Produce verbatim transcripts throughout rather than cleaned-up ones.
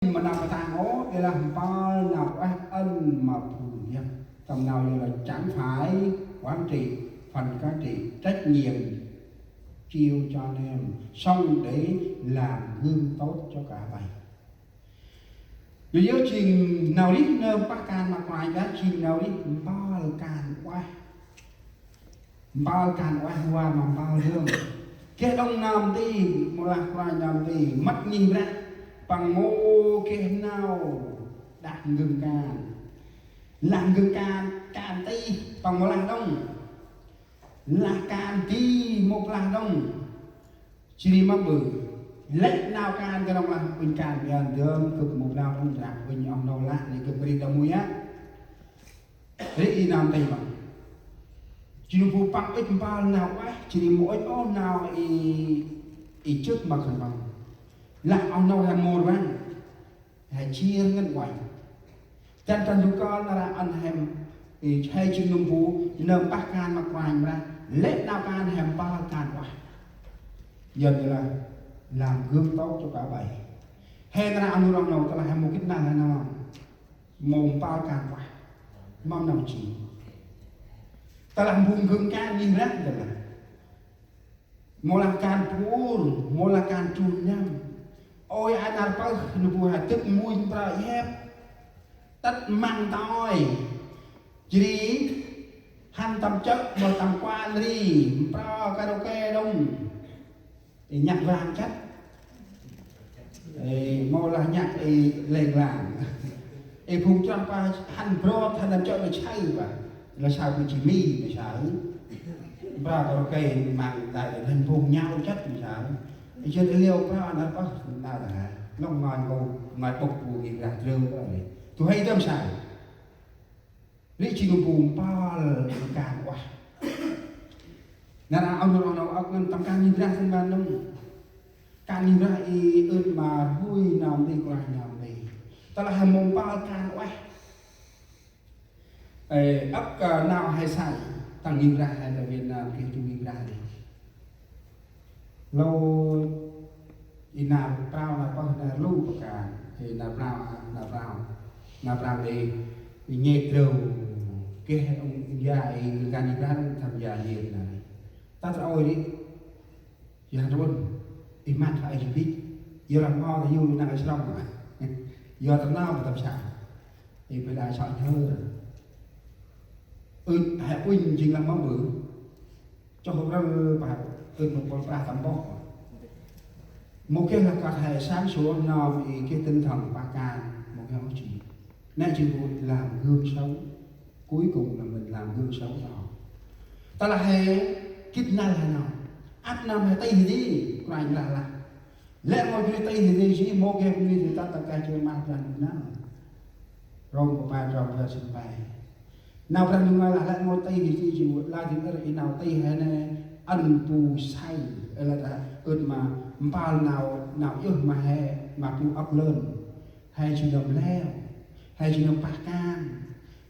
ma nau katang ôh, đây là mpơl nau ueh ăn ma phung hiăp. Tâm nau yơn là chẳng phải quản trị, phần cai trị, trách nhiệm chiêu cho anh em, song để làm gương tốt cho cả bầy. Yơn yơn jêng nau rêh nơm pah kan ma Kôranh Brah jêng nau rêh mpơl kan ueh. Mpơl kan ueh, ueh ma mpơl dơm. Geh đŏng nơm nti, mâu lah Kôranh nơm nti, mât ngih Brah, păng mâu geh nau đah n'gâng kan. Lah n'gâng kan, kan nti, păng mâu lah đŏng. Lah kan nti, mâu lah đŏng. Jêh ri mâm ƀư. Lĕ nau kan kơnŏng lah uănh kan biăn dơm, gâp mâu lah đŏng, Brah uănh oh nô lah, ri gâp ri đah mui a. Ri i nơm nti mâm. Jêh ri bu păng ŭch mpơl nau ueh, jêh ri mâu ŭch ôh nau i, i jŏt ma khân păng. Lah oh nô he mâu rvăng. He jêr ngăn uănh. Dăn ta du kơl nar aơ ăn he, i, he jêng nơm bu, nơm pah kan ma Kôranh Brah, lĕ nau kan he mpơl kan ueh. Yơn lah, làm gương tốt cho cả bầy. He nar aơ ăn oh nô, tơlah he mâu gĭt năl he nơm. Mâu mpơl kan ueh. Mâm nau jêng. Tơlah bu n'gâng kan ngih Brah tơlah. Mâu lah kan pur, mâu lah kan trun nhăm. Ôi a nar pơh, nơm bu ha dâk munh mprơ i hep. Tât măng tơi. Jêh ri, hăn tâm chơ̆, mâu tâm kuăl ri, mprơ karaoke đŏng. Ê, nhạc vàng chất. Ê, mâu lah nhạc, ê, lêng làng. Ê, phung chroh pa hăn brot, hăn tâm chơ̆ ma say pa. Lah say bu jêh mi, ma say. Mprơ karaoke măng tơi, hăn phung nhau chất ma say. Ê, jêh ri liu mprơ nar pơh, nar hă. Lŏng ngơi ngô, ngơi bŭk bu ngih Brah drơu pa. Tu hei tâm say. Ri jêng bu mpơl kan ueh. Nar aơ oh nô, oh nô, âk ngăn tâm kan ngih Brah tâm ban nâm. Kan ngih Brah i ŭt ma rhui nơm nti, Kôranh nơm nti. Tơlah he mâu mpơl kan ueh. Ê, âk, ơ, nau he say, tâm ngih Brah he ta Việt Nam, geh jêng ngih Brah ri. Lô i nar prao nar pơh nar lu pa kan, i nar prao, nar prao, nar prao ri, i nhêt drơu, geh ŭnh ya i ngăn i Brah tham gia nhiet nar. Ta trôi ri, ya trôn, i măt phải ai jêh bĭch, ya lah mâu ta yu năk ai srong, ya ta nau ta tâm sa, i bê đa sŏ nhhơ. Ơ, he uănh jêng lah mâm ƀư. Chŏ hŏ rơ pa, ơ, mâu pôl prah tâm bŏk. Mâu geh lah kơt he sáng suốt nơm i geh tinh thần pah kan, mâu geh ôh jêh. Nê jêng bu làm gương xấu. Cuối cùng là mình làm gương xấu cho họ. Tơlah he gĭt năl he nơm. Ăp nơm he tih di, Kôranh lah lah. Lĕ mâu jêh tih di jêh, mâu geh bunuyh di tât ta kah jêng ma Brah Ndu năl. Rôm kơt pe trong Brah Ndu pe. Nau Brah Ndu ngơi lah lĕ mâu tih di jêh, lah di ơr i nau tih he nê, ăn bu say, ơ lah ta, ơt ma, mpơl nau, nau yơh ma he, ma bu âk lơn. He jêng nơm leo, he jêng nơm pah kan.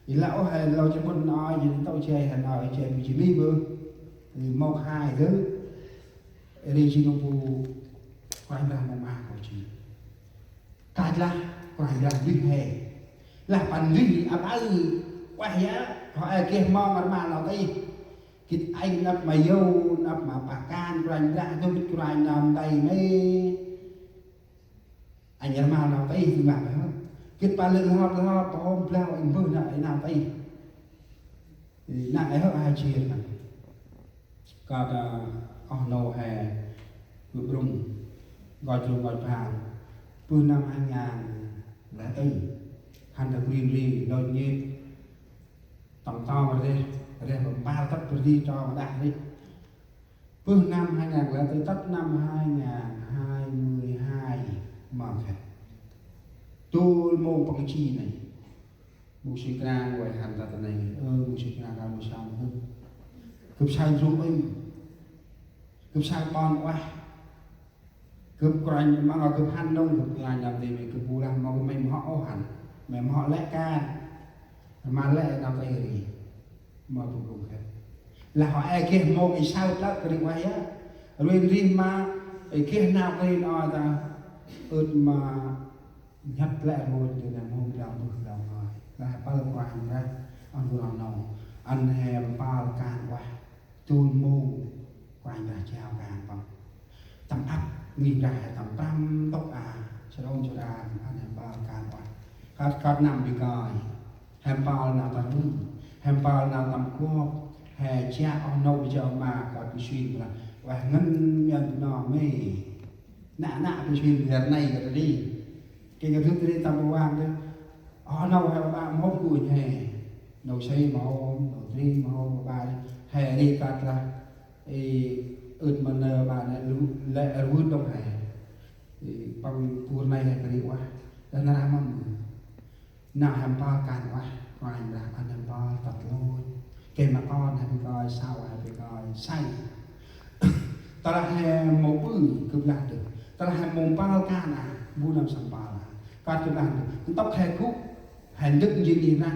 I lah ôh he lơ jêh mŭn nau, jêh tâ jêh he nau, jêh bu jêh mi bơh. Mâu hai dơh. Ri jêng nơm bu Kôranh Brah mâu ma kơt jêh. Kah lah, Kôranh Brah rêh he. Lah păng rêh ăp aơ, ueh ya, hŏ e geh mong rmal nau tih. Gĭt anh năp ma yô, năp ma pah kan, Kôranh Brah, dôl gĭt Kôranh nơm nti mê. Anh rmal nau tih, dâng lah hŏ. Gĭt pa lĕ lhot lhot, pa hôm blau, anh bơh nau, nau tih. Nau e hŏ hai jêr nau. Kơt, ơ, oh nô he, gŭ brŭng, gŏ jrŭng gŏ pham. Bơh năm hai ngàn lẻ tư. Hăn ta brin ri, lôch nhêt. Tŏng tŏng rêh, rêh ma mpar tât bơh ri tŏng đah rêh. Bơh năm hai ngàn lẻ tư tât năm hai ngàn hai mươi hai ma khe. Dôl mông păng chi nây. Mục sư Krang ueh hăn ta ta nây, ơ, mục sư Krang ka mục sư Krang. Gâp say jrŭng ŭnh. Gâp say ƀon ueh. Gâp Kôranh ma ngăn gâp hăn nông, gâp Kôranh nơm nti mê gâp bu lah mâu mê mâu hŏ ôh hăn. Mê mâu hŏ lĕ kan. Ma lĕ nau tih ri. Ma bu bu khe. Lah hŏ e geh mông i say plơ̆ kơ ri ueh ya. Rui ri ma, e geh nau kơ ri nau ta. Ơt ma Nhăt lĕ rngôch dơi nơm hôm blao mbơh blao ngơi. Lah pâl Kôranh Brah ăn bu nau nô. Ăn he mpơl kan ueh. Dôl mông Kôranh Brah jao kan păng. Tâm ăp ngih Brah he tâm prăm ntŭk a. Srôn srôn ăn he mpơl kan ueh. Kơt kơt năm bi kơi. He mpơl nau tâm ƀư. He mpơl nau tâm kuŏp. He jao oh nô jao ma kơt bi suy lah. Ueh ngăn mian bu nô mê. Nă nă bi suy mian nây kơt ri. Kêng kơt ri tâm bu vang dơi. Oh nô he ba mâu gŭ he. Nô sei mâu, nô tri mâu ba. He ri kơt lah. Ê, ưt ma nơ ba nơ lu, lĕ rvưt dŏng he. Ê, păng pur nây he kri ueh. Lah nă mâm. Nau he mpơl kan ueh, Kôranh Brah ăn he mpơl tât lôch. Gay ma kon he bi kơi, sau he bi kơi, say. Tơlah he mâu ƀư kơ blah dơh. Tơlah he mâu mpơl kan a, bu nơm săm mpơl a. Kơt kơ blah dơh. Ntŭk he gŭ, he ndâk njêng i nă.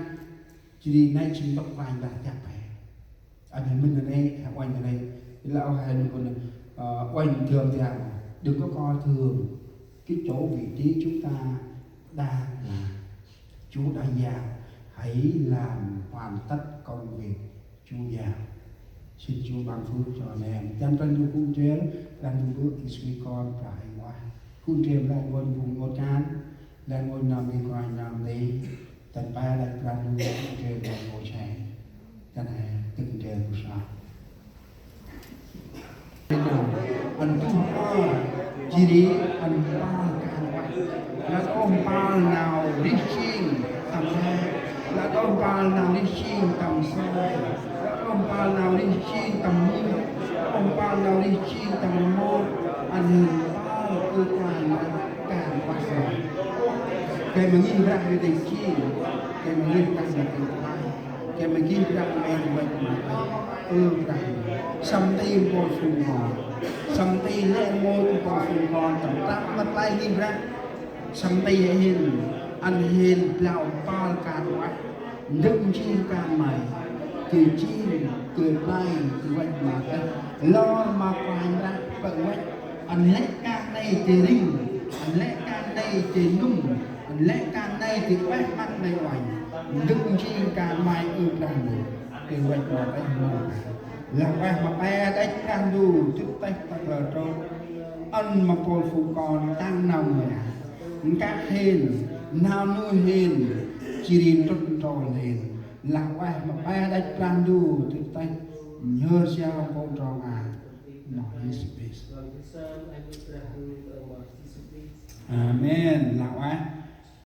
Jêh ri nây jêng ntŭk Kôranh Brah jăp he. Ăn he mĭn nây, he uănh nây. Lah oh he nơm kon, ơ, uănh dơm dơm. Đừng có coi thường cái chỗ vị trí chúng ta đang là Chúa đã giao, hãy làm hoàn tất công việc Chúa giao. Xin Chúa ban phước cho anh em. Chăm Brah Ndu phung drel, Brah Ndu bơ̆ Yêsu Krist Kon Brah Huêng Ueh. Phung drel Brah Ndu phung ngôt kan, Brah Ndu nơm ni, Kôranh nơm ni. Tâm pa Brah Ndu phung drel Brah Ndu che. Tâm he tưng drel bu sa. Ăn tuh mpơl, jêh ri ăn mpơl kan ueh. Lah tuh mpơl nau rêh jêng tâm he. Lah tuh mpơl nau rêh jêng tâm soi. Lah tuh mpơl nau rêh jêng tâm mưch. Lah tuh mpơl nau rêh jêng tâm rmot. Ăn mpơl kơ kan ueh, kan ueh. Gay ma ngih Brah rêh jêng. Gay ma ngih Brah rêh jêng. Gay ma ngih Brah mê văch ma. Ơ Brah. Săm ti mpôl phung kon. Săm ti lĕ rngôch mpôl phung kon tâm prăm ma play ngih Brah. Săm ti hên. Ăn hên blao mpơl kan ueh. Ndâk njêng kan may. Gay jêng, gay play, gay văch ma têh. Lor ma Kôranh Brah păng văch. Ăn lĕ kan nây dơi rĭng, ăn lĕ kan nây dơi nŭm, ăn lĕ kan nây dơi ueh măt nây uănh. Ndâk njêng kan may ơ Brah Ndu, dơi văch ma têh mâu. Lah ueh ma pe đăch Brah Ndu, dŭt têh ta klơ trôk. Ăn ma mpôl phung kon tăng nau ngơi a. Nkah hên, nau nuih hên, jêh ri trŭt ntrôl hên. Lah ueh ma pe đăch Brah Ndu, dŭt têh, nhhơr sial mpôl trong a. Nơm Yêsu Krist. Amen. Lah ueh.